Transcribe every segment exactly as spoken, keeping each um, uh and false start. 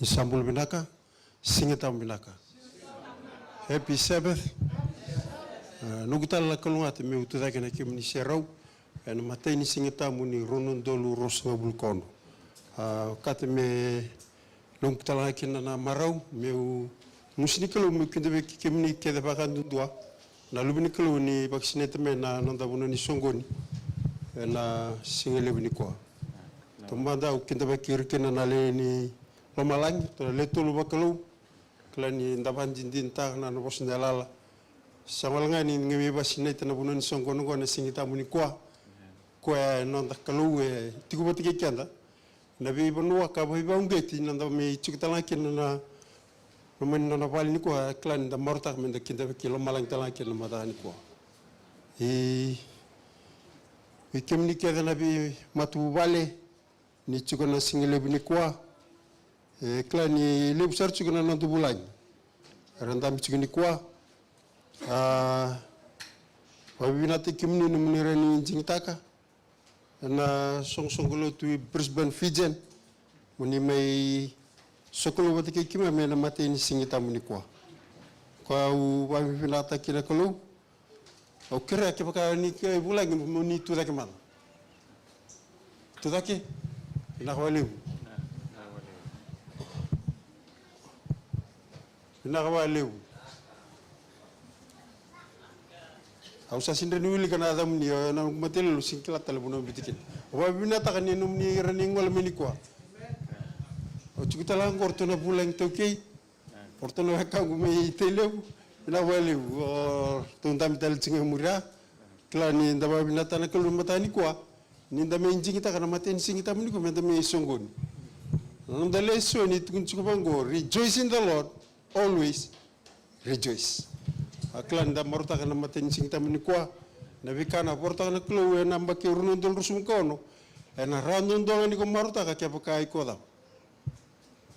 Ni sa bula vinaka, Siga Tabu vinaka. Happy Sabbath. A, noqu tale na kalougata meu tucake na kemuni serau ena imatai ni Siga Tabu ni rua na udolu ruasagavulu ka ono. A, okata me noqu tale ga kina na marau meu gusu ni Kalou meu kidavaki kemuni kece vakayadudua na luve ni Kalou ni vakasinaita mai na noda vanua ni soqoni ena siga levu nikua. Taumada au kidavaki ira kina na lewe ni lomalagi, ratou na lewe tolu vakalou. Kila ni da vakadinadinataka na, na vosa ni yalayala. Sa gole ga ni qai mai vakasinaita na vanua ni soqoni oqo ena Siga Tabu nikua. Koya e noda Kalou e tiko vata kei keda. Na veivanua ka veivakauqeti na da mai tiko tale ga kina na, na loma ni nona vale nikua, kila ni da marautaka me da kidavaki lomalagi tale ga kina na mataka nikua. I, i kemuni kece na veimatavuvale ni tiko na siga levu nikua. E kila ni levu sara tiko na noda vulagi era dabe tiko nikua. A, vakavinavinaka kemuni nomuni rawa ni digitaka ena soqosoqo lotu i Brisbane, Fijian, mo ni mai sokalou vata kei keimami ena imatai ni Siga Tabu nikua. Koya au vakavinavinakataka kina na Kalou. Au kerea kevaka ni ke vulagi mo ni tucake mada. Tucake. Vinaka vakalevu. Vinaka vakalevu. Au sa sega ni wilika na yacamuni, io, na noqu matailalai au sega ni kila tale vanua au biuti kina. Au vakavinavinakataka ni nomuni rawa ni gole mai nikua. Au tiko tale ga qo o ratou na vulagi iTaukei. O ratou na wekaqu mai Tailevu. Vinaka vakalevu. O ratou dabe tale tiko ga e muri. Kila ni da vakavinavinakataka na Kalou na mataka nikua ni da mai digitaka na imatai ni Siga Tabu nikua me da mai soqoni. Na noda lesoni e tukuni tiko vaqo, rejoice in the Lord, always rejoice. A, kila ni da marautaka na imatai ni Siga Tabu nikua na veika na vakarautaka na Kalou ena yabaki rua na udolu ruasagavulu ka ono. Ena rawa duadua ga ni ko marautaka kevaka iko cava,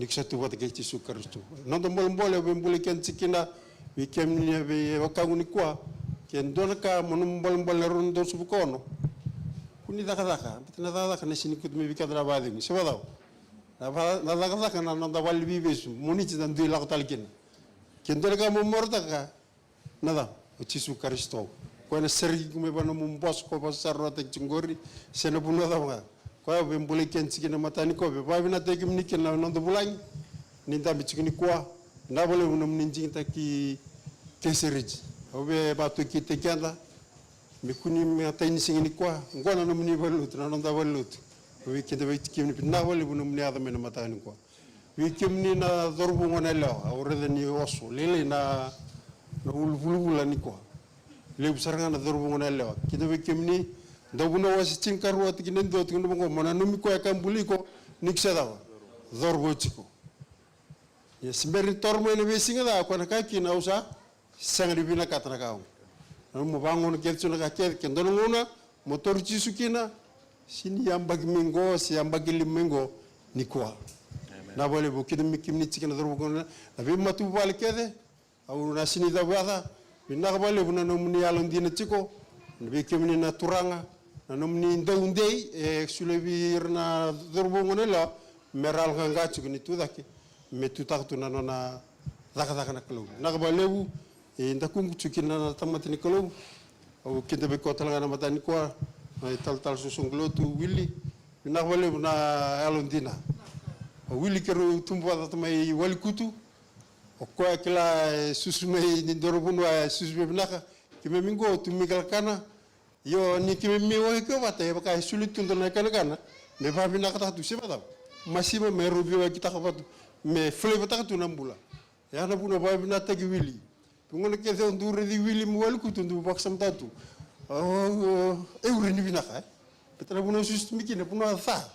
ni ko sa tu vata kei Jisu Karisito. Noda bolebole au via bolei keda tiko kina, vei kemuni na veiwekaqu nikua, ke dua na ka mo nomu bolebole na rua na udolu ruasagavulu ka ono, kua ni cakacaka, baleta na cakacaka na sega ni kauta mai vei keda na vakacegu, se vakacava? Na va-, na cakacaka na noda vale ni veivesu, Moniti da dui lako tale kina. Ke dua na ka mo marautaka, na cava? O Jisu Karisito. Koya na sereki iko mai vua na nomu boso ko vakasarautaki tiko qori, se na vanua cava ga. Koya au via bolei keda tiko kina na mataka nikua, via vakavinavinakataki kemuni kina na noda vulagi ni dabe tiko nikua. Vinaka vakalevu nomuni digitaki Keseriji. Au via vakatokitaki keda me kua ni imatai ni siga nikua. Oqo na nomuni valenilotu, na noda valenilotu. Au via kidavaki kemuni, vinaka vakalevu nomuni yaco mai na mataka nikua. Vei kemuni na cauravou goneyalewa, au raica ni oso lailai na, na ulu vulavula nikua. Levu sara ga na cauravou goneyalewa. Kidavaki kemuni, Dauvunau wase tinikarua tikina e dua, tukuna vaqo, mo nanumi koya ka buli iko ni ko se cava? Cauravou tiko. Ia se bera ni toro mai na veisiga ca, koya na ka kina au sa sega ni vinakata na ka oqo. Mo vagauna kece tu na ka kece, ke dua na gauna mo tauri Jisu kina, se ni yabaki mai qo se yabaki lima mai qo, nikua. Amen. Vinaka vakalevu, kidavaki kemuni tiko na cauravou goneyalewa, na veimatavuvale kece, au na sega ni cavuyaca. Vinaka vakalevu na nomuni yalodina tiko, na vei kemuni na turaga, na nomuni dau dei e solia vei ira na cauravou goneyalewa me ra yaloqaqa tiko ni tucake, me tutaka tu na nona cakacaka na Kalou. Vinaka vakalevu. E dakuqu tiko kina na tamata ni Kalou. Au kidavaki koya tale ga na mataka nikua, na italatala soqosoqo lotu, Wili. Vinaka vakalevu na yalodina. O Wili keirau tubu vata mai Walekutu. O koya kila e susu mai ni dua na vanua e susu vakavinaka. Keimami qo tu mai Kalakana. Io, ni keimami wai keo vata, e vaka e soli tu dua na ikanakana me vakavinakataka tu, se vakacava? Masiva me rau veiwakitaka vata, me flavor-taka tu na bula. Ya na vuna vakavinavinakataki Wili. Vei gauna kece au dau raici Wili mai Walekutu, au dau vakasamataka tu, o, o, e ura ni vinaka, e? Baleta na vanua e susu tu mai kina, vanua ca.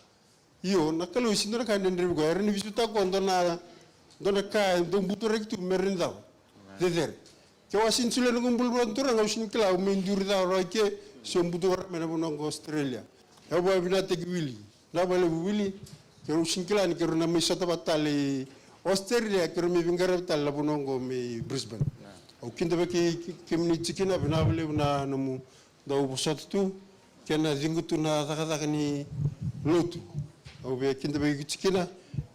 Io, na Kalou e sega ni dua na ka e dredre vei koya. Era ni veisotaka o koya dua na, dua na ka e dau buturaki tu me rawa ni cava? Cecere. Ke au a sega ni solia na noqu bula vua na Turaga, au sega ni kila au mai duri cava rawa i ke, se au butu rawa mai na vanua qo Australia. Au vakavinavinakataki Wili. Vinaka vakalevu Wili. Keirau sega ni kila ni keirau na mai sota vata tale i Australia, keirau mai veiqaravi tale na vanua qo mai Brisbane. Au kidavaki ke-, kemuni tiko kina, vinaka vakalevu na nomu dau vosota tu kei na ciqu tu na cakacaka ni lotu. Au via kidavaki iko tiko kina.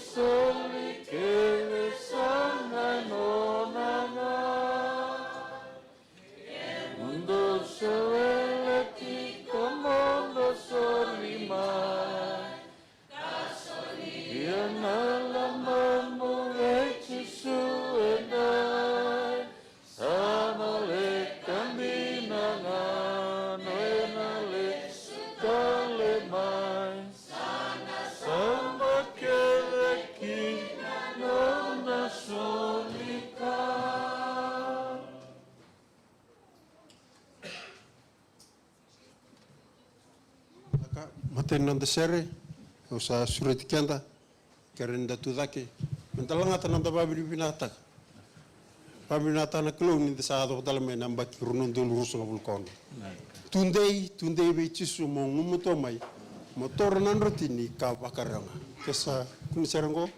soli kece sa na nona ga. Mo dou sa wele tiko mo dou soli mai. Ia na lamamu vei Jisu e dai. Sa na leka dina ga na ena lesu tale mai. Sa na sauma kece kina nona soli ka. Ka, matai ni noda sere, au sa sureti keda, kere ni da tu cake, me da lagata na noda vavinavinakataka. Vavinavinakataka na Kalou ni da sa yaco tale mai na yabaki rua na udolu ruasagavulu ka ono. Tudei, tudei vei Jisu mo gumatua mai, mo taura na drotini ka vakarau ga. Ke sa kune sere oqo.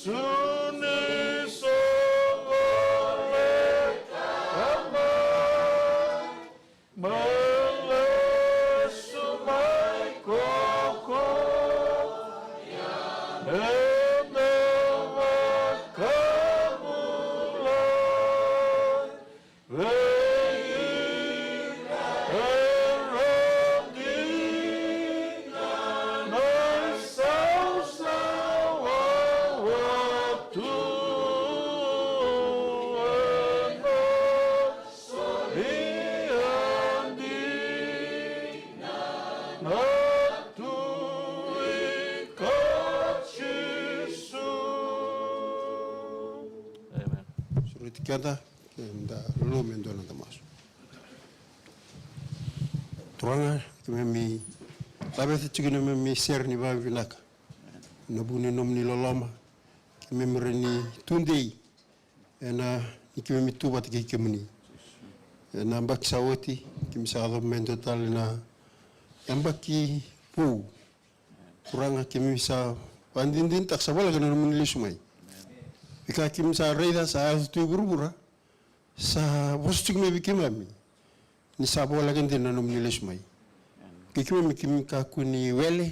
Suni sovoleka mai, mai lesu mai ko koya ena vakabulai. Vei ira era dina na isausawa tu ena solia dina na Tui ko Jisu. Amen. Sureti keda. Keda loloma e dua na noda masu. Turaga, keimami laveta tiko na neimami sere ni vakavinaka. Na vu ni nomuni loloma, keimami rawa ni tudei ena ni keimami tu vata kei kemuni. Ena yabaki sa oti, keimami sa yaco mai e dua tale na yabaki vou. Turaga, keimami sa vakadinadinataka sa voleka na nomuni lesu mai. Veika keimami sa raica sa yaco tu e vuravura, sa vosa tiko mai vei keimami ni sa voleka dina na nomuni lesu mai. Kei keimami, keimami kakua ni wele.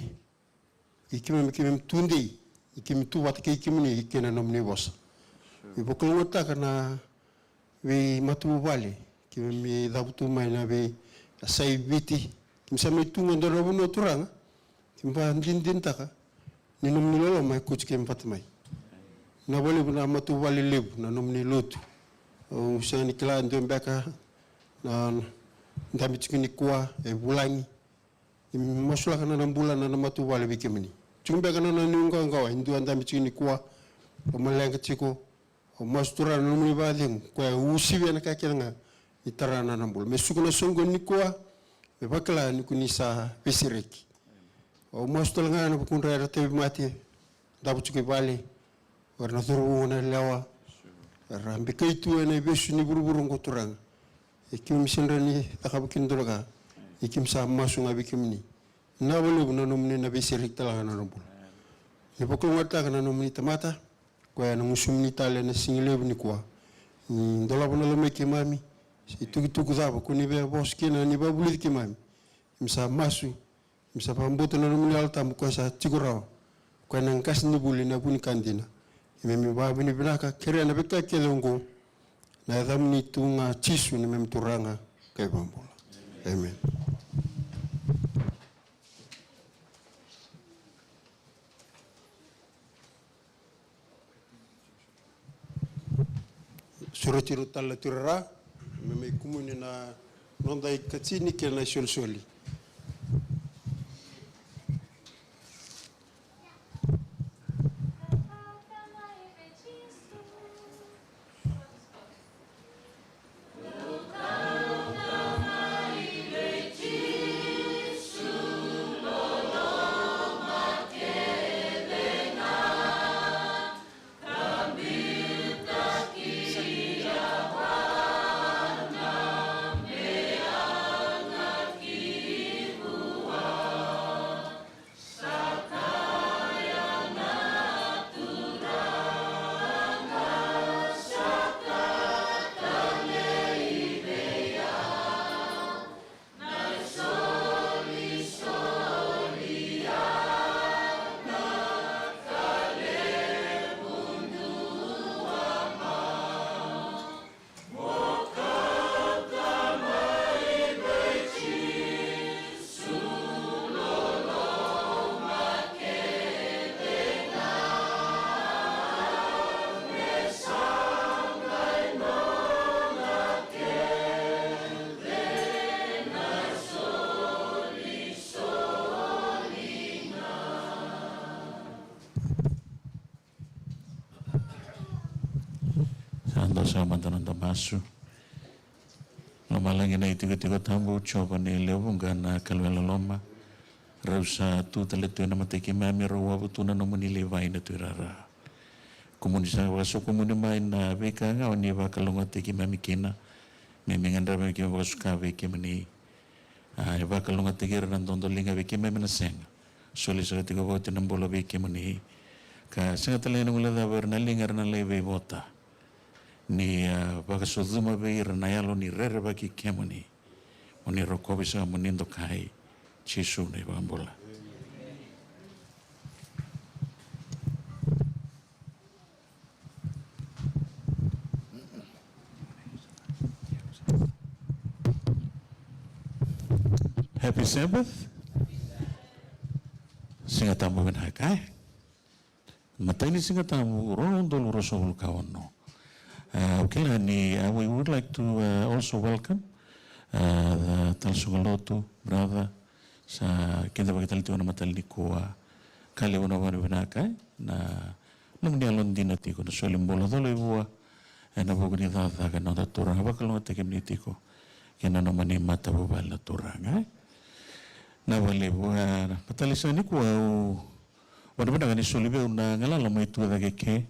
Kei keimami, keimami tudei ni keimami tu vata kei kemuni kei na nomuni vosa. Keimami vakalougatataka na veimatavuvale, keimami cavutu mai na veiyasai Viti. Keimami sa mai tu ga e dua na vanua, Turaga, keimami vakadinadinataka ni nomuni loloma e kauti keimami vata mai. Vinaka vakalevu na matavuvale levu na nomuni lotu. Au sega ni kila, dua beka na dabe tiko nikua e vulagi. Ni masulaka na nona bula na nona matavuvale vei kemuni. Tiko beka na nona nuiqawaqawa, e dua dabe tiko nikua, lomaleqa tiko. Au masu, Turaga, na nomuni vakacegu, koya e uasivi ena ka kece ga, ni tara na nona bula. Me suka na soqoni nikua, me vakila ni ko ni sa veisereki. Au masu tale ga ena vukudra era tauvimate, davo tiko i vale, o ira na cauravou, na yalewa era bekai tu ena ivesu ni vuravura oqo, Turaga. E keimami sega ni cakava kina e dua na ka, ia keimami sa masu ga vei kemuni. Vinaka vakalevu na nomuni na veisereki tale ga na nodra bula. Ni vakalougatataka na nomuni tamata, koya ena gusumuni tale ena siga levu nikua. Ni dolava na lomai keimami, se itukutuku cava ko ni via vosa kina ni vakavulici keimami. Keimami sa masu, keimami sa vakabauta na nomuni Yalo Tabu, koya sa tiko rawa, koya na qasenivuli, na vu ni ka dina. Keimami vakavinavinaka, kerea na veika kece oqo ena yacamuni tu ga Jisu, neimami Turaga ka iVakabula. Emeni. Sureti rau tale na tuirara me mai kumuni na noda ikatini kei na isolisoli. Sa dua saka mada na noda masu. Lomalagi na itikotiko tabu, Jiova ni lewe vuqa, na Kalou e loloma. Rau sa tu tale tu ena mata i keimami, rau wavu tu na nomuni laivai na tuirara. Kemuni sa vakasokomuni mai na veika ga o ni vakalougatataki keimami kina. Me, me gadreva me keimami vakasuka vei kemuni. A, e vakalougatataki ira na dodoliga vei keimami na sega. Soli saka tiko vakaoti na bula vei kemuni. Ka sega tale ga ni guilecava o ira na liga era na lai veivota. Ni, ah, vakasucuma vei ira na yalo ni rerevaki kemuni. Mo ni rokovi saka, mo ni dokai. Jisu na iVakabula. Happy Sabbath. Siga Tabu vinaka, e? Matai ni Siga Tabu, rua na udolu ruasagavulu ka ono. Ah, au kila ni, ah, we would like to, ah, also welcome, ah, the talisoga lotu, brother, sa kidavaki tale tiko na mataka nikua. Ka levu na vakanuinui vinaka, e? Na nomuni yalodina tiko, na soli bula, cola i vua, ena vuku ni cakacaka ni noda Turaga. Vakalougatataki kemuni tiko kei na nomuni matavuvale na Turaga, e? Na vakalevu, e, na mataka sa nikua au vakanuinui vinaka ni soli vei au na galala mai tucake ke,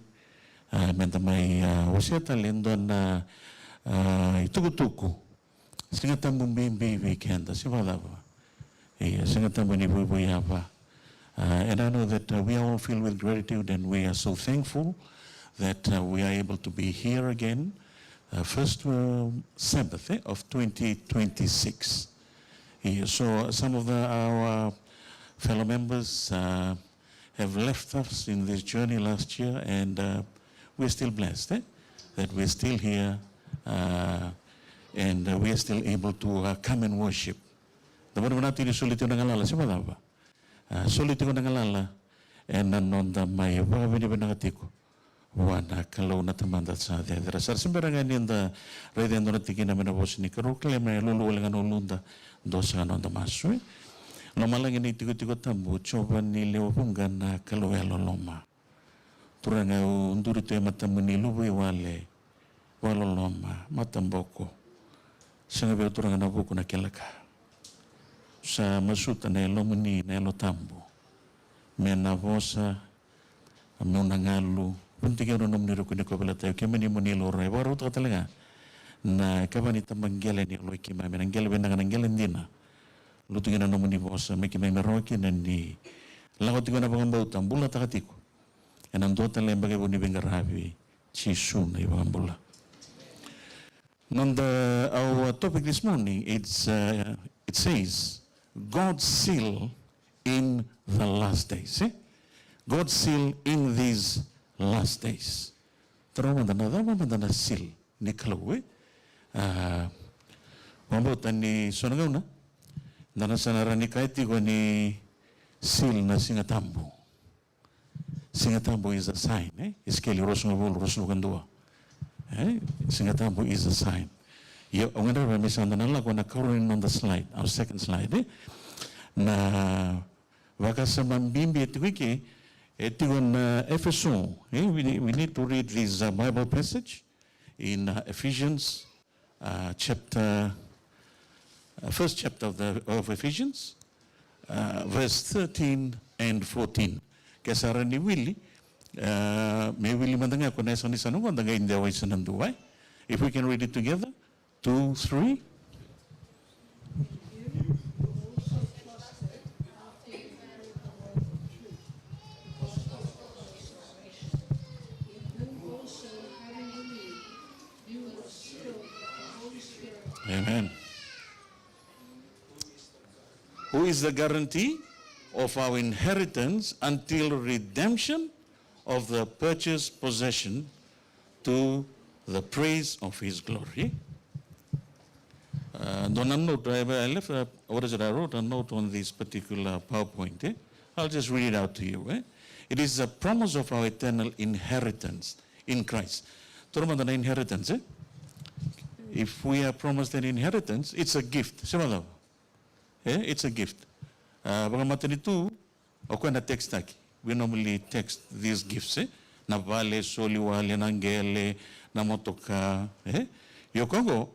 a, meda mai, a, wasea tale e dua na, a, itukutuku. Siga Tabu bibi vei keda, se vakacava? Ia, Siga Tabu ni vuivui yava. Uh, and I know that, uh, we are all filled with gratitude and we are so thankful that, uh, we are able to be here again, uh, first, uh, Sabbath, eh, of twenty twenty-six. Yeah, so some of the, our fellow members, uh, have left us in this journey last year, and, uh, we're still blessed, eh, that we're still here, uh, and, uh, we are still able to, uh, come and worship. Na vakanuinui vinaka tiko ni soli tiko na galala, se vakacava? A, soli tiko na galala ena noda mai vakavinavinaka tiko vua na Kalou na Tamada sa cecere. Sa ra se bera ga ni da raica e dua na tikina mai na Vosa ni Kalou, kerea me lululu wale ga na uluda, dua saka na noda masu, e. Lomalagi na itikotiko tabu, Jiova ni lewe vuqa na Kalou e loloma. Turaga, au duri tu e matamuni, luvawale, vakaloloma, mataboko. Sega vei au, Turaga, na vuku na kila ka. Sa masuta na Yalomuni, na Yalo Tabu, me na vosa, meu na galu. Vunitaki au na nomuni ruku ni kauveilatai, kemuni mo ni laurai. Vakarautaka tale ga na ikava ni tabaqele ni lako i keimami, na qele vinaka, na qele dina. Lutu kina na nomuni vosa me keimami rawa kina ni lako tiko ena vakabauta, bulataka tiko ena dua tale na yabaki vou ni veiqaravi, Jisu na iVakabula. Noda, our topic this morning, it's, uh, it says, God's seal in the last days, eh? God's seal in these last days. Taroga mada, na cava mada na seal ni Kalou, eh? Ah, vakabauta ni so na gauna da na sa na rawa ni kaya tiko ni seal na Siga Tabu. Siga Tabu is a sign, eh? Isikeli ruasagavulu, ruasagavulu ka dua. Eh? Siga Tabu is a sign. Ia, au gadreva me sa da na lako ena ikarua ni noda slide, our second slide, eh? Na vakasama bibi e tiko i ke, e tiko na Efeso, eh? We, we need to read this, uh, Bible passage in, uh, Ephesians, uh, chapter, uh, first chapter of the, of Ephesians, uh, verse thirteen and fourteen. Ke sa rawa ni wili, uh, me wili mada ga ko na yasa ni sa noqu, da qai dewa i sa na dua, eh? If we can read it together, two, three. Amen. Who is the guarantee of our inheritance until redemption of the purchased possession to the praise of his glory? Uh, dua na note, I, I left, uh, what is it? I wrote a note on this particular PowerPoint, eh? I'll just read it out to you, eh? It is the promise of our eternal inheritance in Christ. Taroga mada na inheritance, eh? If we are promised an inheritance, it's a gift. Se vakacava? Eh? It's a gift. Uh, vakamatanitu, o koya na text taki. We normally text these gifts, eh? Na vale, soli wale, na qele, na motoka, eh? Ia o koya qo,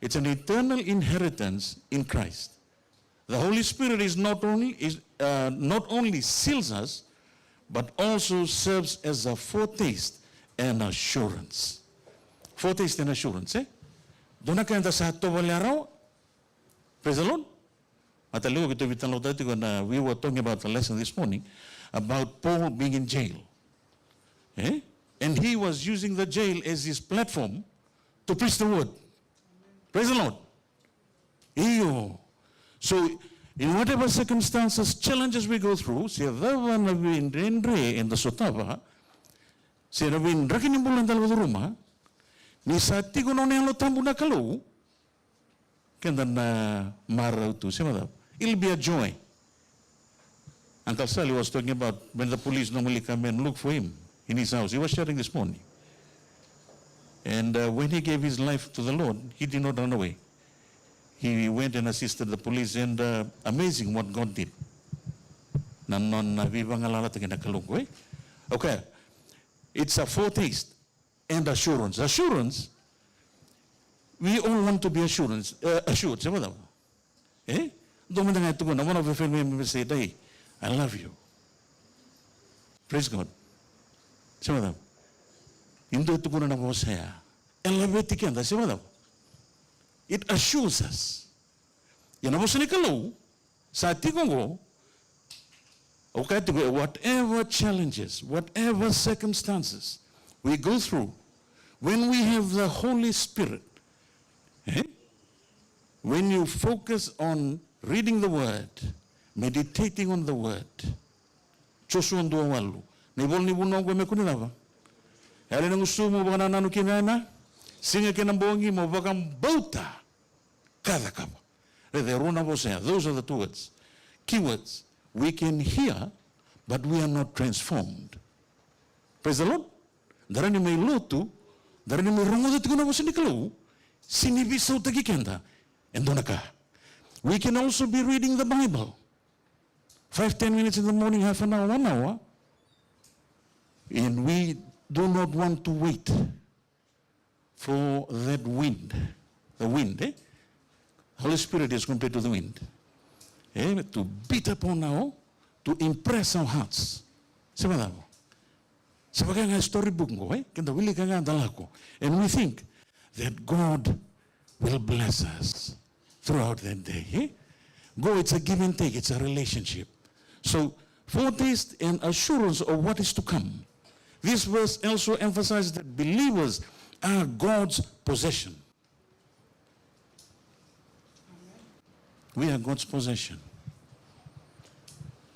it's an eternal inheritance in Christ. The Holy Spirit is not only, is, uh, not only seals us, but also serves as a foretaste and assurance. Foretaste and assurance, eh? Dua na ka eda sa tovolea rawa. Praise the Lord. Mataka nikua keitou veitalanoataka tiko na, we were talking about the lesson this morning about Paul being in jail. Eh? And he was using the jail as his platform to preach the word. Praise the Lord. Io. So, in whatever circumstances, challenges we go through, se cava na veidredre eda sotava, se na veidraki ni bula eda lako curuma, ni sa tiko na nona Yalo Tabu na Kalou, keda na marau tu, se macava. It'll be a joy. Uncle Sally was talking about when the police normally come and look for him in his house. He was sharing this morning. And, uh, when he gave his life to the Lord, he did not run away. He went and assisted the police, and, uh, amazing what God did. Na nona veivagalalataki na Kalou qo, eh? Okay. It's a foretaste and assurance. Assurance, we all want to be assurance, uh, assured, se macava. Eh? Dua mada ga e tukuna, one of your family members said, "Hey, I love you." Praise God. Se macava. E dua e tukuna na vosa ya, e laveti keda, se macava. It assures us. Ia na vosa ni Kalou sa tiko qo, au kaya tiko, whatever challenges, whatever circumstances we go through, when we have the Holy Spirit, eh? When you focus on reading the word, meditating on the word, Josua dua walu, na ivola ni vunau qo e me kune cava? Yali na gusumu, vakanananu kina ena siga kei na bogi, mo vakabauta ka cakava. Raica e rua na vosa ya. Those are the two words. Keywords. We can hear, but we are not transformed. Praise the Lord. Da rawa ni mai lotu, da rawa ni mai rogoca tiko na vosa ni Kalou, sega ni veisautaki keda e dua na ka. We can also be reading the Bible. Five, ten minutes in the morning, half an hour, one hour. And we do not want to wait for that wind. The wind, eh? Holy Spirit is compared to the wind. Eh? To beat upon our, to impress our hearts. Se macava. Se vaka ga e storybook qo, eh? Keda wilika ga da lako. And we think that God will bless us throughout that day, eh? Go, it's a give and take, it's a relationship. So, foretaste and assurance of what is to come. This verse also emphasizes that believers are God's possession. We are God's possession.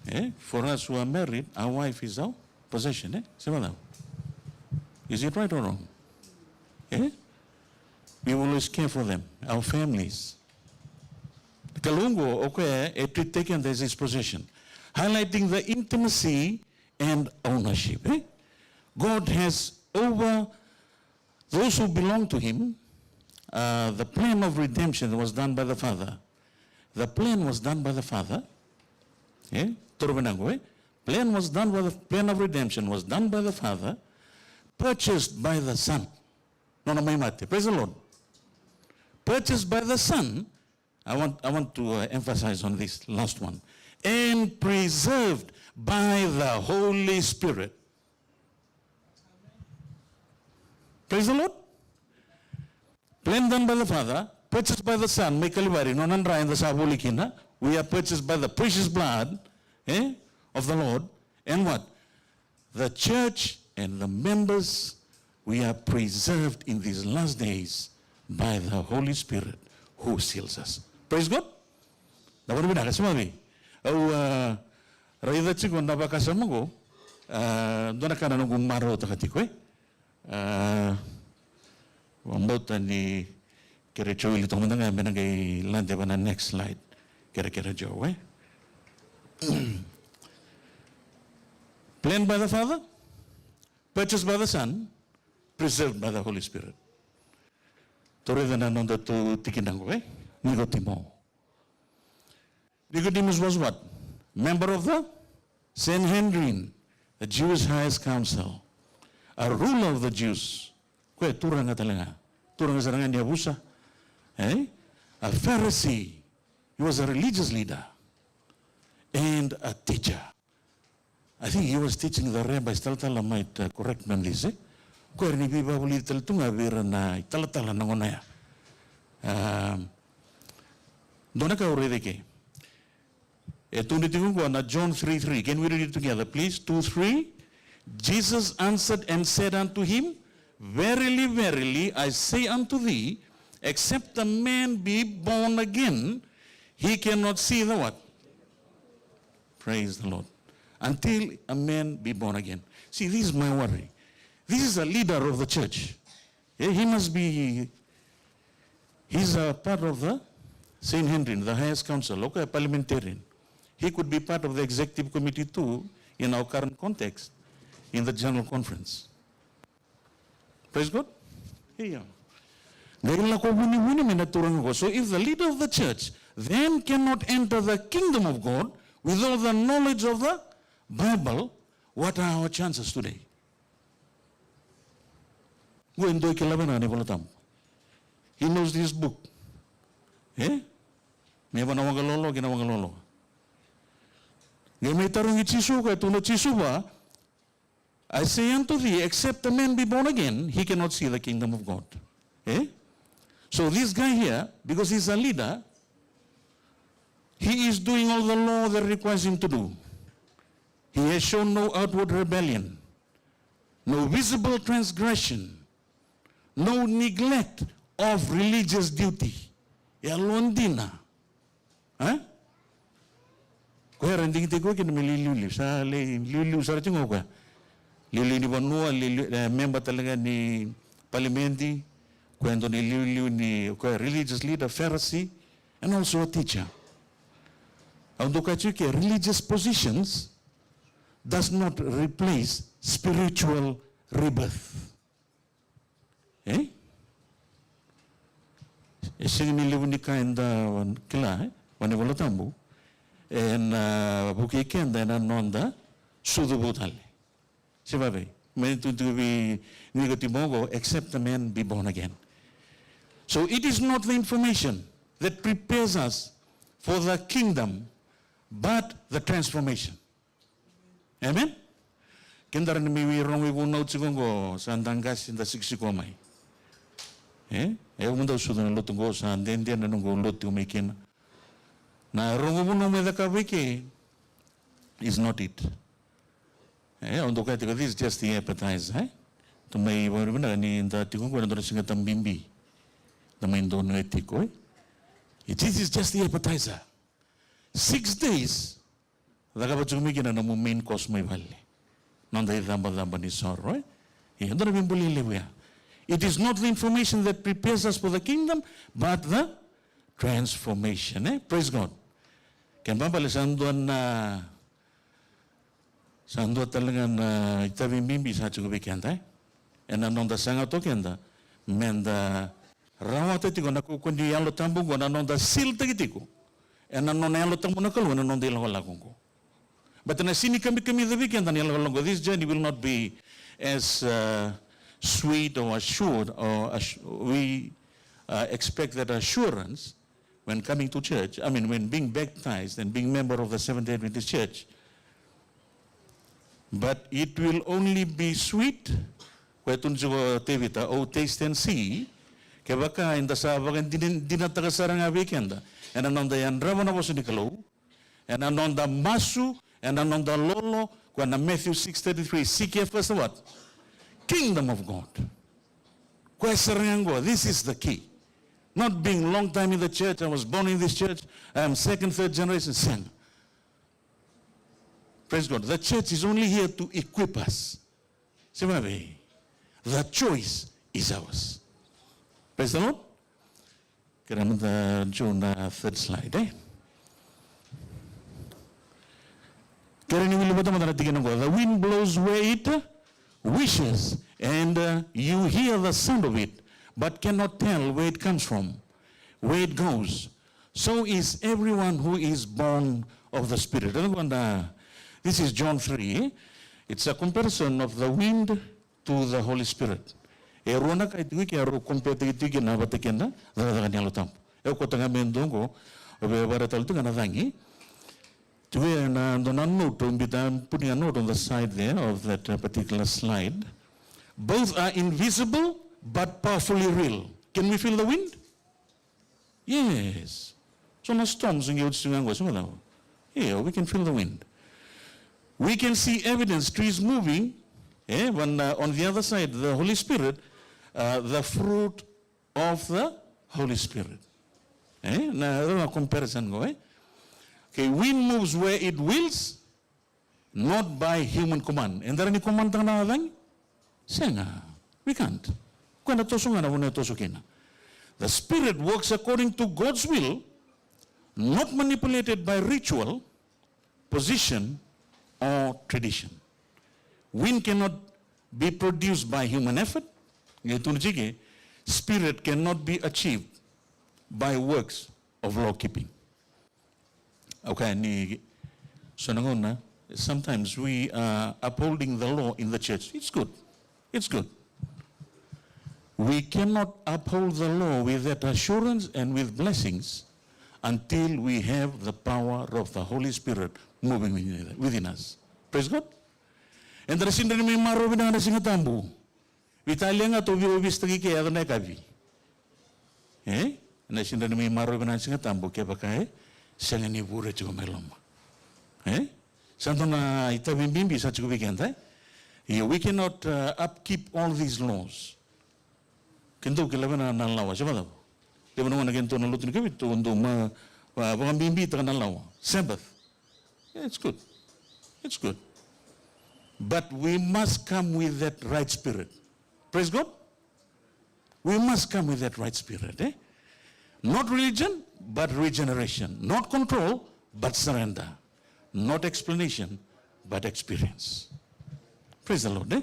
Eh? For us who are married, our wife is our possession, eh? Se macava. Is it right or wrong? Eh? We always care for them, our families. Kalou qo, okay, e treat-taki keda as his possession. Highlighting the intimacy and ownership, eh? God has over those who belong to him, uh, the plan of redemption was done by the Father. The plan was done by the Father. Eh? Toro vinaka qo, eh? Plan was done by the, plan of redemption was done by the Father, purchased by the Son. Nona mai mate. Praise the Lord. Purchased by the Son. I want, I want to, uh, emphasize on this last one. And preserved by the Holy Spirit. Praise the Lord. Plan done by the Father, purchased by the Son, mai Kalivari, nona dra eda sa voli kina. We are purchased by the precious blood, eh, of the Lord. And what? The church and the members, we are preserved in these last days by the Holy Spirit who seals us. Praise God. Na vakavinaka, se macava. Au, ah, raica tiko na vakasama qo, ah, dua na ka na noqu marautaka tiko, eh? Ah, vakabauta ni kere Joe, ili toka mada ga me na qai lade va na next slide. Kere, kere Joe, eh? Planned by the Father, purchased by the Son, preserved by the Holy Spirit. Tou raica na nodatou tikina qo, eh? Nicodemus. Nicodemus was what? Member of the Sanhedrin, the Jewish highest council, a ruler of the Jews. Koya e turaga tale ga. Turaga sara ga ni yavusa. Eh? A Pharisee. He was a religious leader and a teacher. I think he was teaching the rabbis. Talatala might, uh, correct me on this, eh? Koya era ni veivakavulici tale tu ga vei ira na italatala na gauna ya. Um, dua na ka au raica eke. E tukuni tiko qo na John three three. Can we read it together, please? Two, three. Jesus answered and said unto him, Verily, verily, I say unto thee, except a man be born again, he cannot see the what? Praise the Lord. Until a man be born again. See, this is my worry. This is a leader of the church. Yeah, he must be, he's a part of the Sanhedrin, the highest council, okay, a parliamentarian. He could be part of the executive committee too, in our current context, in the general conference. Praise God. Ia. Qai lako vunivuni mai na turaga qo. So if the leader of the church then cannot enter the kingdom of God with all the knowledge of the Bible, what are our chances today? Qo e dua e kila vinaka na iVola Tabu. He knows this book. E? Me vaka na waqa lolo kei na waqa lolo. Qai mai tarogi Jisu, qai tukuna o Jisu vua, I say unto thee, except a man be born again, he cannot see the kingdom of God. Eh? So this guy here, because he's a leader, he is doing all the law that requires him to do. He has shown no outward rebellion, no visible transgression, no neglect of religious duty. E a lo dina. E? Koya era digitaki koya kina me liuliu, sa lai liuliu sara tiko ga o koya. Liuliu ni vanua, liuliu, e, memba tale ga ni palimedi, koya e dua ni liuliu ni, koya religious leader, Pharisee, and also a teacher. Au dau kaya tiko ke, religious positions does not replace spiritual rebirth. E? E sega ni levu ni ka eda kila, e? Vua na iVola Tabu. Ena, a, vukei keda ena noda sucu vou tale. Se vavei? Me tu tu vi ni ka ti mogo, except a man be born again. So it is not the information that prepares us for the kingdom, but the transformation. Amen? Keda ra ni mai rogo ivunau tiko oqo, sa da qase da sikosiko mai. E? E, au mada au sucu na lotu oqo, sa dede na noqu lotu mai kina. Na rogo vunau mai cakava i ke is not it. E, au dau kaya tiko, this is just the appetizer, e? Tu mai vakavinaka ni da tiko oqo na dua na siga tabibi. Da mai donuya tiko, e? This is just the appetizer. Six days, cakava tiko mai kina na nomu main course mai vale. Noda icabacaba ni soro, e? Ia, dua na veibuli levu ya. It is not the information that prepares us for the kingdom, but the transformation, e? Praise God. Kena ibalebale sa dua na, sa dua tale ga na itavi bibi sa tiko vei keda, e? Ena noda saga toka keda, meda rawata tiko na kaukaua ni Yalo Tabu oqo, na noda sealtaki tiko ena nona Yalo Tabu na Kalou ena noda ilakolako oqo. But na sega ni kamikamica vei keda na ilakolako oqo. This journey will not be as, uh, sweet or assured or assu-, we, uh, expect that assurance when coming to church, I mean, when being baptized and being member of the Seventh-day Adventist Church. But it will only be sweet, koya e tukuna tiko o Tevita, "Oh, taste and see," kevaka eda sa vakadinadinataka sara ga vei keda ena noda yadrava na vosa ni Kalou, ena noda masu, ena noda lolo, koya na Matthew six thirty-three, "Seek ye first the what? Kingdom of God." Koya sara ga oqo, this is the key. Not being long time in the church, I was born in this church, I am second, third generation, sega. Praise God. The church is only here to equip us. Se vavei? The choice is ours. Praise the Lord. Kerea mada Joe na third slide, e? Kerea ni wili vata mada na tikina oqo. The wind blows where it wishes, and, uh, you hear the sound of it, but cannot tell where it comes from, where it goes. So is everyone who is born of the Spirit. This is John three. It's a comparison of the wind to the Holy Spirit. E rua na ka e tiko i ke, e rau compare-taki tiko kina vata kei na cakacaka ni Yalo Tabu. E, au kauta ga mai e dua oqo, au via vakaraitaka tale tiko ga na cagi. Tiko ena dua na note, au biuta, I'm putting a note on the side there of that, uh, particular slide. Both are invisible but powerfully real. Can we feel the wind? Yes. So na storms qai oti tiko ga qo, se macala. Yeah, we can feel the wind. We can see evidence, trees moving, Eh, when, uh, on the other side, the Holy Spirit, uh, the fruit of the Holy Spirit. Eh, na, na comparison qo, eh? Okay, wind moves where it wills, not by human command. Eda rawa ni command-taka na cagi? Sega. We can't. Koya na toso ga na vanua e toso kina. The Spirit works according to God's will, not manipulated by ritual, position, or tradition. Wind cannot be produced by human effort. Qai tukuna tiko, Spirit cannot be achieved by works of law keeping. Okay, ni so na gauna, sometimes we are upholding the law in the church. It's good. It's good. We cannot uphold the law with that assurance and with blessings until we have the power of the Holy Spirit moving within, within us. Praise God. Eda na sega ni mai marau vinaka na Siga Tabu. Veitalia ga tou veiwavisitaki ke yaco na yakavi. E? Na sega ni mai marau vinaka na Siga Tabu kevaka e sega ni vure tiko mai loma. E? Sa dua na itavi bibi sa tiko vei keda, e? Ia, we cannot, uh, upkeep all these laws. Ke dou kila vei na, na lawa, se vakacava? Levu na gauna ke dou na lotu ni kavi, dou, dou ma, va, vakabibitaka na lawa. Sabbath. Yeah, it's good. It's good. But we must come with that right spirit. Praise God. We must come with that right spirit, eh? Not religion, but regeneration. Not control, but surrender. Not explanation, but experience. Praise the Lord, eh?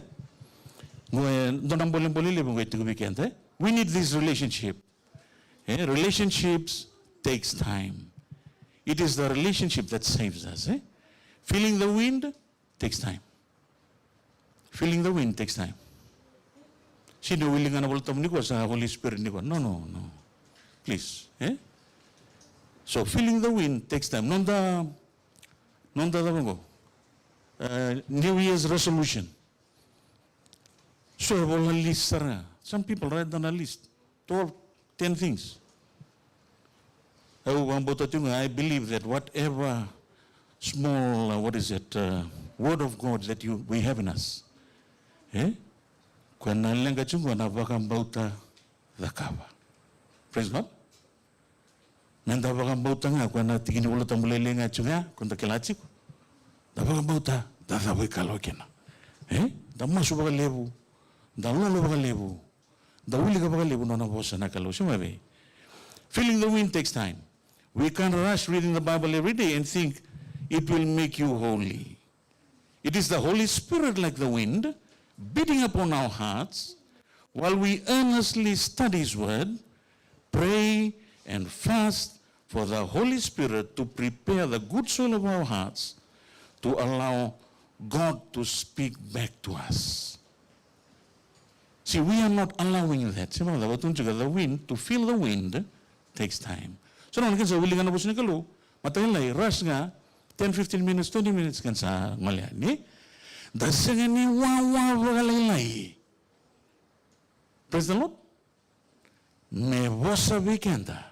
Qo e dua na bolebole levu qo e tiko vei keda, eh? We need this relationship. Eh, relationships takes time. It is the relationship that saves us, eh? Feeling the wind takes time. Feeling the wind takes time. Sega ni wili ga na Volatabu nikua sa Holy Spirit nikua. No, no, no. Please, eh? So feeling the wind takes time. Noda, noda cava qo? Uh, New Year's resolution. So e vola list sara ga. Some people write down a list. Twelve, ten things. Au vakabauta tiko ga, I believe that whatever small, uh, what is it, uh, word of God that you, we have in us, eh? Koya na leqa tiko ga na vakabauta cakava. Praise God. Meda vakabauta ga koya na tiki ni Volatabu lailai ga tiko ya, ko da kila tiko. Da vakabauta, da cavai Kalou kina. Eh? Da masu vakalevu, da lolo vakalevu, da wilika vakalevu nona vosa na Kalou. Sema vei. Feeling the wind takes time. We can't rush reading the Bible every day and think it will make you holy. It is the Holy Spirit, like the wind, beating upon our hearts while we earnestly study His Word, pray, and fast for the Holy Spirit to prepare the good soil of our hearts to allow God to speak back to us. See, we are not allowing that. Sema, the wind, to feel the wind takes time. So na kena sa wilika na vosa ni Kalou, mataka lailai, rush ga, ten, fifteen minutes, twenty minutes, kena sa gole yani. Da sega ni wawa vakalailai. Praise the Lord. Me vosa vei keda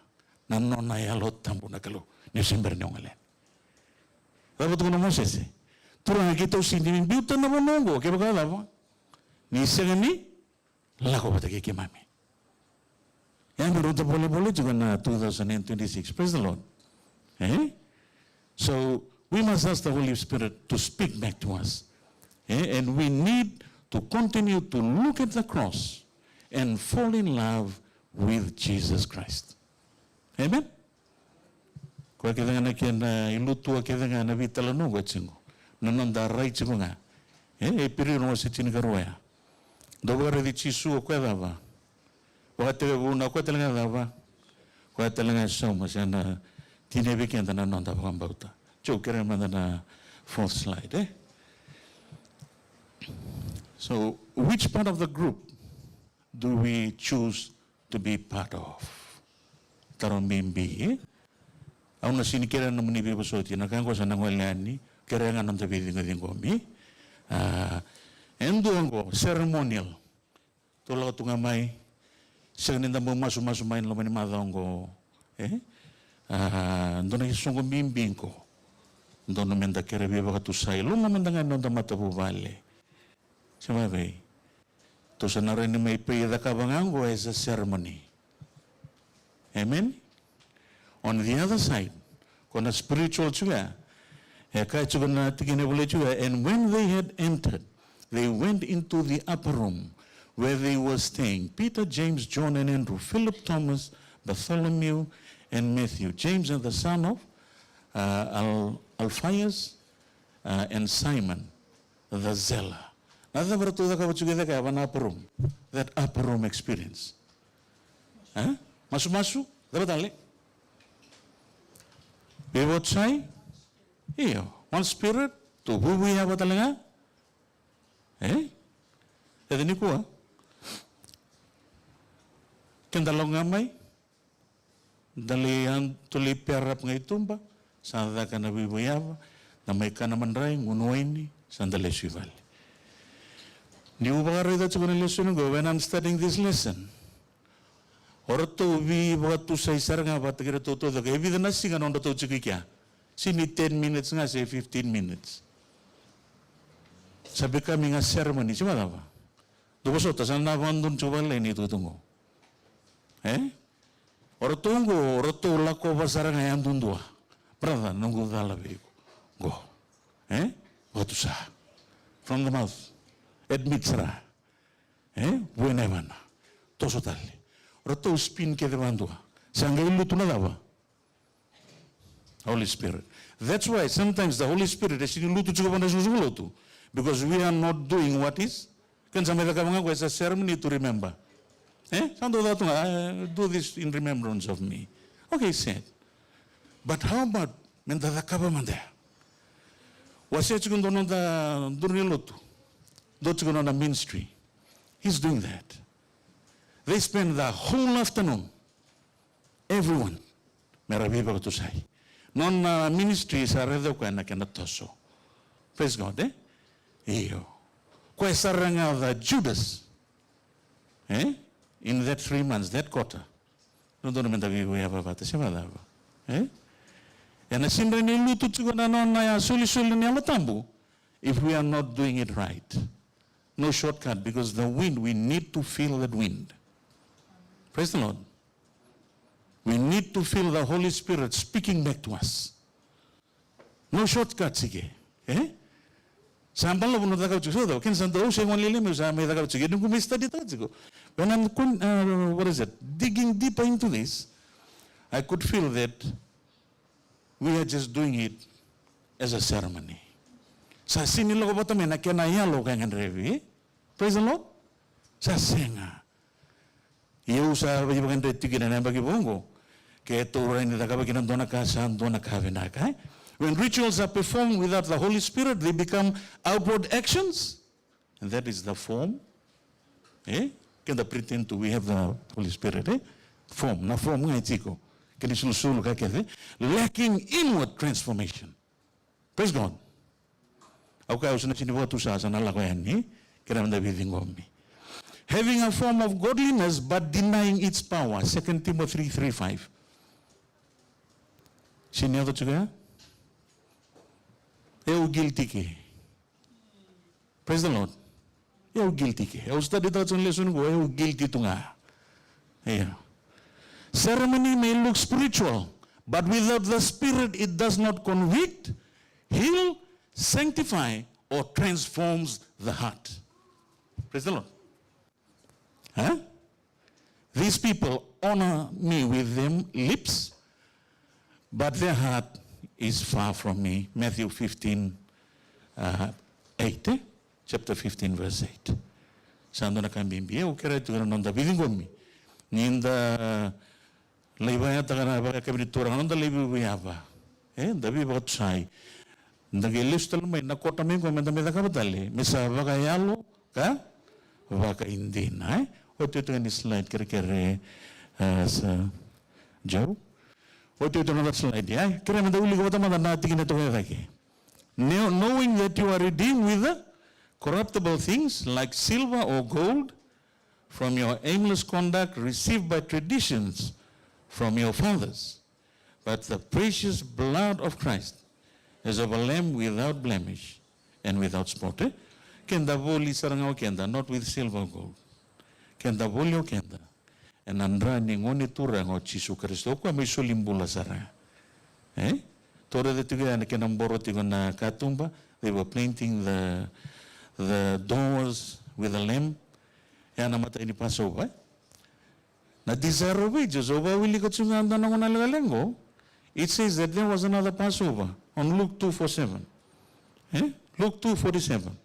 na nona Yalo Tabu na Kalou ni se bera ni gole yani. Cava tukuna o Mosese? Turaga, keitou sega ni biuta na vanua oqo kevaka cava? Ni sega ni lako vata kei keimami. Ya me rauta volevole tiko na two thousand and twenty-six. Praise the Lord. Eh? So, we must ask the Holy Spirit to speak back to us. Eh? And we need to continue to look at the cross and fall in love with Jesus Christ. Amen? Koya kece ga na kena ilutua kece ga na veitalanoa qo e tiko. Na noda rai tiko ga. E, e Iperiu na wase tinikarua ya. Dou vakaraici Jisu o koya cava? Vakatekivu na koya tale ga cava? Koya tale ga e sauma, se na tinia vei keda na noda vakabauta. Joe, kerea mada na fourth slide, eh? So, which part of the group do we choose to be part of? Taro bibi, eh? Au na sega ni kerea na nomuni veivosoti, na ka qo sa na gole yani, kerea ga na noda veiciqociqomi. Ah, e dua qo, ceremonial. Tou lako tu ga mai, sega ni da bau masumasu mai na loma ni macawa qo, eh? Ah, dua na isoqo bibi qo. Dodonu meda kere veivakatusai, loma mada ga ni noda matavuvale. Se vavei? Tou sa na rawa ni mai pai cakava ga oqo as a ceremony. Amen? On the other side, ko na spiritual tiko ya. E kaya tiko na tikina e volai tiko ya, "And when they had entered, they went into the upper room where they were staying, Peter, James, John, and Andrew, Philip, Thomas, Bartholomew, and Matthew, James, and the son of, uh, Al-, Alphaeus, uh, and Simon the Zealot." Na cava ratou cakava tiko e cake ya va na upper room? That upper room experience. E? Masumasu? Cava tale? Veivakatusai? Io. One spirit? Tou vuivui yava tale ga? E? E tini kua? Keda lako ga mai? Da lai, da lai pair up ga i tuba, sa caka na veivui yava, da mai kana madrai, gunu waini, sa da lesu i vale. Niu vakaraica tiko na lesoni qo, when I'm studying this lesson, o ratou veivakatusai sara ga vata kei ratou taucoko. E vica na siga nodratou tiko i kea? Sega ni ten minutes ga se fifteen minutes. Sa becoming a ceremony, se vacava? Dou vosota, sa na vakadodonu tiko vakalailai na itukutuku qo. E? O ratou qo, o ratou lakova sara ga yadudua. Brother, noqu cala vei iko. Qo. E? Vakatusa. From the mouth. Admit sara. E? Vuya na yavana. Toso tale. O ratou spin kece vakadua. Sa qai lutu na cava? Holy Spirit. That's why sometimes the Holy Spirit e sega ni lutu tiko vua na soqosoqo lotu. Because we are not doing what is. Kena sa mai cakava ga qo as a ceremony to remember. E? Sa dau caka tu ga, "Uh, do this in remembrance of me." Okay, said. But how about meda cakava mada ya? Wasea tiko dua noda duru ni lotu. Dua tiko nona ministry. He's doing that. They spend the whole afternoon. Everyone. Mera veivakatusai. Nona ministry sa raica o koya na kena toso. Praise God, e? Io. Koya sara ga the Judas. E? In that three months, that quarter. Dodonu meda veivui yava vata, se vacava. E? Ena sega ni lutu tiko na nona ya solisoli ni Yalo Tabu if we are not doing it right. No shortcut, because the wind, we need to feel that wind. Praise the Lord. We need to feel the Holy Spirit speaking back to us. No shortcuts ike. E? Sa balavu na cakava tiko, so cava, kena sa dau, au se gone lailai meu sa mai cakava tiko, e, noqu mai study taka tiko. When I'm con-, uh, what is it? Digging deeper into this, I could feel that we are just doing it as a ceremony. Sa sega ni lako vata mai na kena yalo ka gadrevi. Praise the Lord. Sa sega. Ia au sa veivakadreti kina na yabaki vou oqo. Ke tou rawa ni cakava kina dua na ka, sa dua na ka vinaka, e? When rituals are performed without the Holy Spirit, they become outward actions. And that is the form. E? Keda pretend to we have the Holy Spirit, e? Form, na form ga e tiko. Kena sulusulu ka kece. Lacking inward transformation. Praise God. Au kaya au sa na sega ni vakatusa, sa na lako yani, e? Kerea meda veiciqomi. Having a form of godliness but denying its power. Second Timothy three five. Sega ni yaco tiko ya? E, au guilty ke. Praise the Lord. E, au guilty ke. Au study taka tiko na lesson qo, e, au guilty tu ga. Io. Ceremony may look spiritual, but without the Spirit, it does not convict, heal, sanctify, or transforms the heart. Praise the Lord. Huh? These people honor me with them lips, but their heart is far from me. Matthew fifteen, uh, eight, eh? Chapter fifteen, verse eight. Sa dua na ka bibi. E, au kerea tiko na noda veiciqomi. Ni da lai vakayacataka na vakayakavi ni Turaga, noda lai veivakayacora. E, da veivakatusai. Da qai lesu tale mai na kota mai qo, meda mai cakava tale. Me sa vakayalo ka vakaidina, e? Oti, oti ga ni slide, kerekere, e, sa Joe. Oti, oti na slide, e? Kerea meda wilika vata mada na tikina toka e cake. Kno-, knowing that you are redeemed with the corruptible things like silver or gold from your aimless conduct received by traditions from your fathers, but the precious blood of Christ as of a lamb without blemish and without spot, eh? Keda voli sara ga o keda, not with silver or gold. Keda voli o keda ena dra ni Gone Turaga o Jisu Karisito, o koya mai soli bula sara. E? Tou raica tiko ya na kena boro tiko na katuba, they were planting the, the doors with the lamb. Ya na imatai ni Passover, e? Na Desire of Ages, au vakawilika tiko ga e dua na gauna lekaleka qo. It says that there was another Passover on Luke two forty-seven. E? Luke two forty-seven.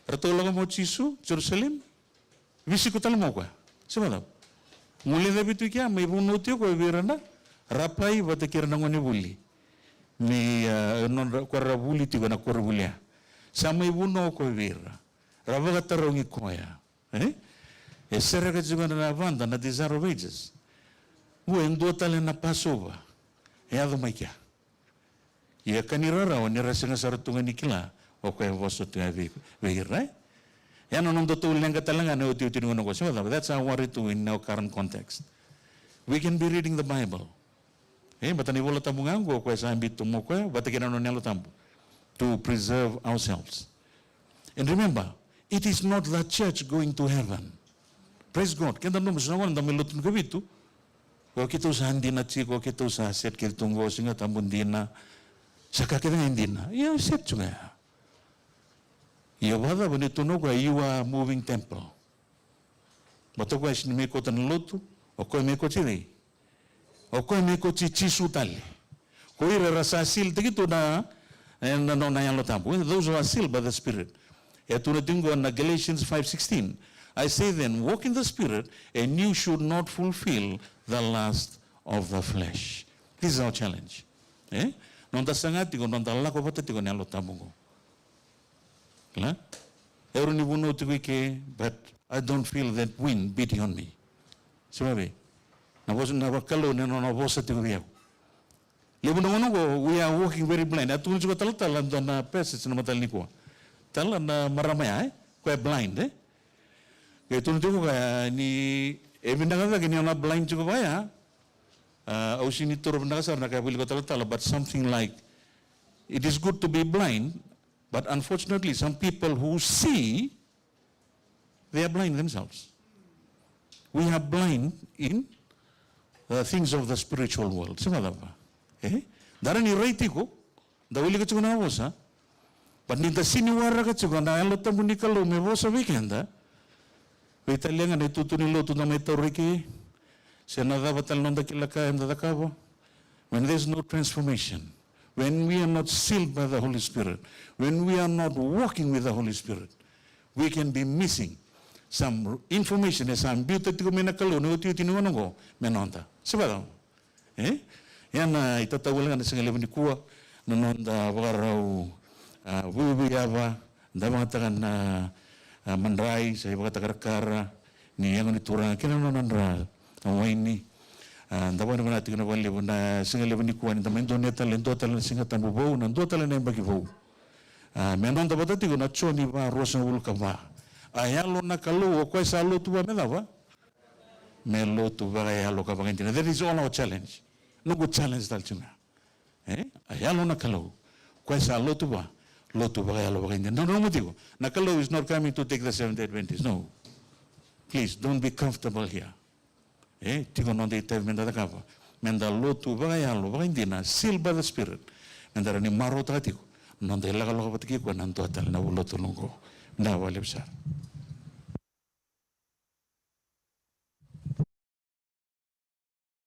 Ratou lako mai o Jisu Jerusalemi, veisiko tale mai o koya. Se vakacava? Guilecavi tu i kea, mai vunauti o koya vei ira na rapai vata kei ira na gonevuli. Ni, a, nodra, ko ra vuli tiko ena koronivuli ya. Sa mai vunau o koya vei ira. Ra vakatarogi koya. E? E sereka tiko na yavada na Desire of Ages. Qo e dua tale na Passover e yaco mai kea. Ia ka ni rarawa ni ra sega sara tu ga ni kila o koya e vosa tu ga vei, vei ira, e? Ya na nodatou leqa tale ga na iotioti ni gauna qo. Se vakacava? That's our worry too in our current context. We can be reading the Bible. E, baleta na iVola Tabu ga qo, o koya sa biuta mai o koya vata kei na nona Yalo Tabu to preserve ourselves. And remember, it is not the church going to heaven. Praise God. Keda donu, so na gauna da mai lotu ni kavitu, o keitou sa dina tiko, o keitou sa set kece tu qo, Siga Tabu dina. Sa ka kece ga e dina. Ia, set tu ga ya. Ia vakacava ni tukuna o koya, you are a moving temple. Baleta o koya sega ni mai kauta na lotu, o koya mai kauti cei? O koya mai kauti Jisu tale. Ko ira era sa sealtaki tu na, e, na nona Yalo Tabu. Those who are sealed by the Spirit. E tukuna tiko qo na Galatians five sixteen. I say then, walk in the Spirit, and you should not fulfill the lust of the flesh. This is our challenge. E? Noda saga tiko, noda lako vata tiko na Yalo Tabu qo. Kila? E rawa ni vunau tiko i ke, but I don't feel that wind beating on me. Se vavei? Na vosa, na vakalou, na nona vosa tiko vei au. Levu na gauna qo, we are walking very blind. A tukuna tiko talatala, dua na passage na mataka nikua. Tala na marama ya, e? Koya blind, e? Qai tukuna tiko koya ni, e vinaka cake ni o na blind tiko vaya. A, au sega ni taura vinaka sara na ka e wilika o talatala, but something like, it is good to be blind, but unfortunately, some people who see, they are blind themselves. We are blind in the things of the spiritual world. Se vakacava? E? Da rawa ni rai tiko, da wilika tiko na vosa, but ni da sega ni waraka tiko na Yalo Tabu ni Kalou me vosa vei keda, veitalia ga na itutu ni lotu da mai taura i ke, se na cava tale na noda kila ka eda cakava. When there's no transformation, when we are not sealed by the Holy Spirit, when we are not walking with the Holy Spirit, we can be missing some information e sa biuta tiko mai na Kalou ena iotioti ni gauna oqo me noda. Se vakacava? E? Ia na itatau wale ga na siga levu nikua, na noda vakarau, a, vuivuiyava, da vakayagataka na, a, madrai, sa ivakatakarakara ni yago ni Turaga kei na nona dra na waini. A, da vakavinavinaka tiko vakalevu na siga levu nikua ni da mai donuya tale e dua tale na Siga Tabu vou, na dua tale na yabaki vou. A, me noda vata tiko na Joni va, ruasagavulu ka va. A Yalo na Kalou, o koya sa lotu va me cava? Me lotu vakayalo ka vakaidina. That is all our challenge. Noqu challenge tale tiko ga. E? A Yalo na Kalou, koya sa lotu va, lotu vakayalo vakaidina. Nanuma tiko, na Kalou is not coming to take the Seventh Day Adventist. No. Please, don't be comfortable here. E? Tiko noda itavi meda cakava, meda lotu vakayalo vakaidina, sealed by the Spirit. Meda rawa ni marautaka tiko noda ilakolako vata kei koya na dua tale na vula tolu oqo. Da vakalevu sara.